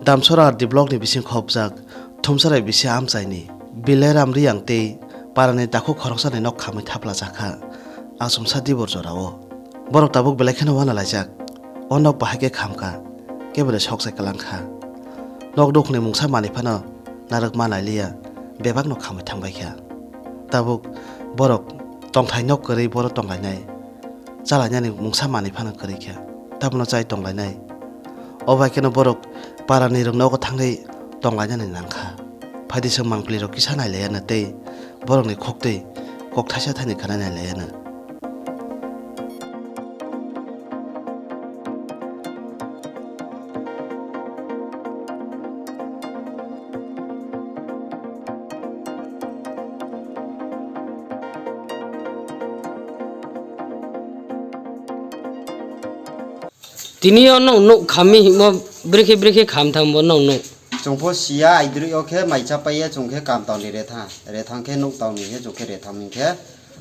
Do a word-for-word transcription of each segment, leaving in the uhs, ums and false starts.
Damsora R D block ni bising khopjak Thumsarai bisi amchaini Bilairam Riyang tei parani takhuk khoroksani nok khamwi thaplajakha Achumsa dibor jorao. Borok tabuk belai kheno uanalaijak. O nok bahai khe khamkha, kebo de sok sai kwlangkha. Nok nukhungni mungsa manwi phano narwk ma nailiya, bebakno khamwi thangbaikha. Tabuk borok tongthai nok kwrwi borok tonglainai. Chalainani mungsa manwi phano kwrwi kha, tabukno chai tonglainai. O bai kheno borok parani rwng nogo thangwi tonglainani nangkha. Phaidi chwng mangpili rok kisa nailaiyano tei borokni khuktwi kok thaisa thani khwnai nailaiyano. Tini o nok nuk khamwi himo brekhe brekhe kham thang bo nok nuk. Chwngpho siya aidrwi o khe mai cha paiya chwng khe kam tangni retha. Rethang khe nuk tangni he chwng khe retham hing khe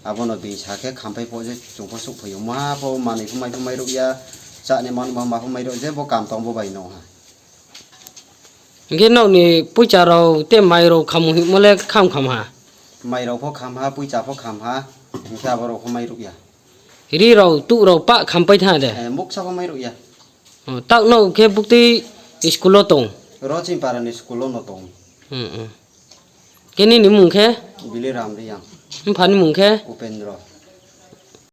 abono bini sa khe khampai pho je chwngpho suk phaio. Maha pho manwi pho mai pho mai rukya. Chani man ma ma pho mai ruk je bo kam tang bo bai nong ha. Hingke nokni puicha rok tei mai rok khamung himo le kham kham ha. Mai rok pho kham ha, puicha pho kham ha, hingke abo rok pho mai ruk ya. Ri rok, tuk rok pa kham pai tha de. Eh, muksa pho mai ruk ya. Oh, tak no khe bukti school o tong. Ro chini para ni school o no tong. Hmm, hmm. Khe nini mung khe? Bili Ram Riyang. Bupha ni mung khe? Upendra.